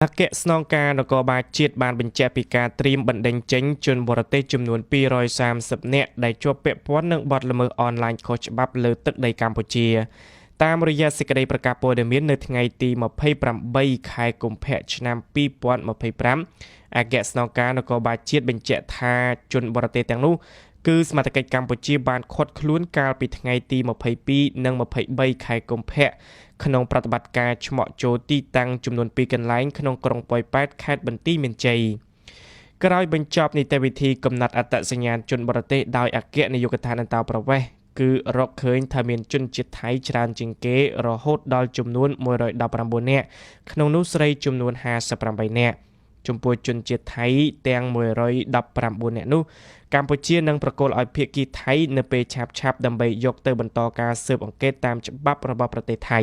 អគ្គស្នងការនគរបាលជាតិបានបញ្ជាក់ពីការត្រៀមបណ្តេញចេញជនបរទេសចំនួន230នាក់ដែលជាប់ពាក់ព័ន្ធនឹងបទល្មើសអនឡាញខុសច្បាប់លើទឹកដីកម្ពុជាតាមរយៈសេចក្តីប្រកាសព័ត៌មាននៅថ្ងៃទី28ខែកុម្ភៈឆ្នាំ2025អគ្គស្នងការនគរបាលជាតិបញ្ជាក់ថាជនបរទេសទាំងនោះគឺសមត្ថកិច្ចកម្ពុជាបានឃាត់ខ្លួនកាលពីថ្ងៃទី22និង23ខែកុម្ភៈក្នុងប្រតិបត្តិការឆ្មក់ចូលទីតាំងចំនួន2កន្លែងក្នុងក្រុងប៉ោយប៉ែតខេត្តបន្ទាយមានជ័យក្រោយបញ្ចប់នីតិវិធីកំណត់អត្តសញ្ញាណជនបរទេសដោយអគ្គនាយកដ្ឋានអន្តោប្រវេសន៍គឺរកឃើញថាមានជនជាតិថៃច្រើនជាងគេរហូតដល់ចំនួន119នាក់ក្នុងនោះស្រីចំនួន58នាក់ចំពោះជនជាតិថៃទាំង119នាក់នោះកម្ពុជានឹងប្រគល់ឲ្យភាគីថៃនៅពេលឆាប់ៗដើម្បីយកទៅបន្តការស៊ើបអង្កេតតាមច្បាប់របស់ប្រទេសថៃ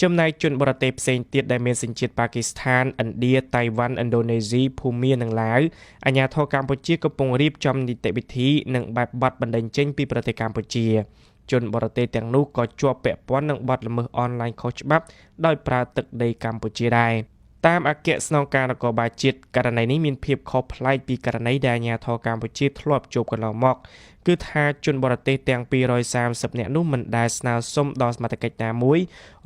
ចំណែកជនបរទេសផ្សេងទៀតដែលមានសញ្ជាតិប៉ាគីស្ថានឥណ្ឌាតៃវ៉ាន់ឥណ្ឌូនេស៊ីភូមានិងឡាវអាជ្ញាធរកម្ពុជាកំពុងរៀបចំនីតិវិធីនិងបែបបទបណ្តេញចេញពីប្រទេសកម្ពុជាជនបរទេសទាំងនោះក៏ជាប់ពាក់ព័ន្ធនឹងបទល្មើសអនឡាញខុសច្បាប់ដោយប្រើទឹកដីកម្ពុជាដែរតាមអគ្គស្នងការនគរបាលជាតិករណីនេះមានភាពខុសប្លែកពីករណីដែលអាជ្ញាធរកម្ពុជាធ្លាប់ជួបកន្លងមកគឺថាជនបរទេសទាំង230នាក់នោះមិនដែលស្នើសុំដល់សមត្ថកិច្ចណាមួយ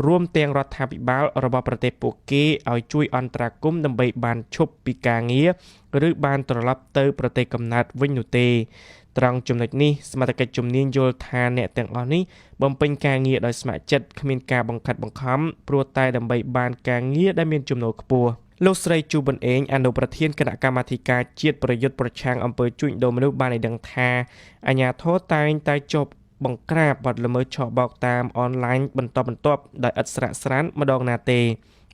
រួមទាំងរដ្ឋាភិបាលរបស់ប្រទេសពួកគេឲ្យជួយអន្តរាគមន៍ដើម្បីបានឈប់ពីការងារឬបានត្រឡប់ទៅប្រទេសកំណើតវិញនោះទេត្រង់ចំណុចនេះសមត្ថកិច្ចជំនាញយល់ថាអ្នកទាំងអស់នេះបំពេញការងារដោយស្ម័គ្រចិត្តគ្មានការបង្ខិតបង្ខំព្រោះតែដើម្បីបានការងារដែលមានចំណូលខ្ពស់លោកស្រីជូប៊ុនអេងអនុប្រធានគណៈកម្មាធិការជាតិប្រយុទ្ធប្រឆាំងអំពើជួញដូរមនុស្សបានឲ្យដឹងថាអាជ្ញាធរតែងតែចុះបង្ក្រាបបទល្មើសឆបោកតាមអនឡាញបន្តបន្ទាប់ដោយឥតស្រាកស្រាន្តម្ដងណាទេ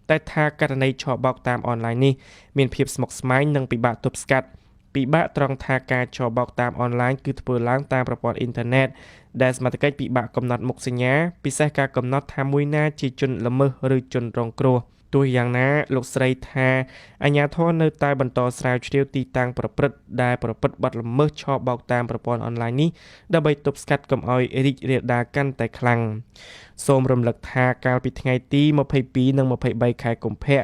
តែថាករណីឆបោកតាមអនឡាញនេះមានភាពស្មុគស្មាញនិងពិបាកទប់ស្កាត់ពិបាកត្រង់ថាការឆបោកតាមអនឡាញគឺធ្វើឡើងតាមប្រព័ន្ធអ៊ីនធឺណិតដែលសមត្ថកិច្ចពិបាកកំណត់មុខសញ្ញាពិសេសការកំណត់ថាមួយណាជាជនល្មើសឬជនរងគ្រោះទោះយ៉ាងណាលោកស្រីថាអាជ្ញាធរនៅតែបន្តស្រាវជ្រាវទីតាំងប្រព្រឹត្តដែលប្រព្រឹត្តបទល្មើសឆបោកតាមប្រព័ន្ធអនឡាញនេះដើម្បីទប់ស្កាត់កុំឲ្យរីករាលដាលកាន់តែខ្លាំងសូមរំលឹកថាកាលពីថ្ងៃទី22និង23ខែកុម្ភៈ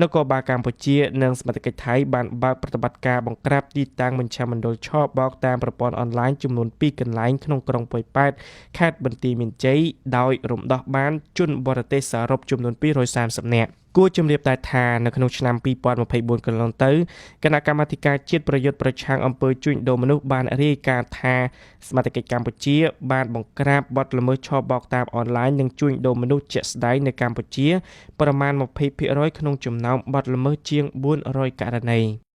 នគរបាលកម្ពុជានិងសមត្ថកិច្ចថៃបានបើកប្រតិបត្តិការបង្ក្រាបទីតាំងមជ្ឈមណ្ឌលឆបោកតាមប្រព័ន្ធអនឡាញចំនួន2កន្លែងក្នុងក្រុងប៉ោយប៉ែតខេត្តបន្ទាយមានជ័យដោយរំដោះបានជនបរទេសសរុបចំនួន230នាក់គួរជម្រាបដែរថានៅក្នុងឆ្នាំ2024កន្លងទៅគណៈកម្មាធិការជាតិប្រយុទ្ធប្រឆាំងអំពើជួញដូរមនុស្សបានរាយការណ៍ថាសមត្ថកិច្ចកម្ពុជាបានបង្ក្រាបបទល្មើសឆបោកតាមអនឡាញនិងជួញដូរមនុស្សជាក់ស្ដែងនៅកម្ពុជាប្រមាណ20%ក្នុងចំណោមបទល្មើសជាង400ករណី។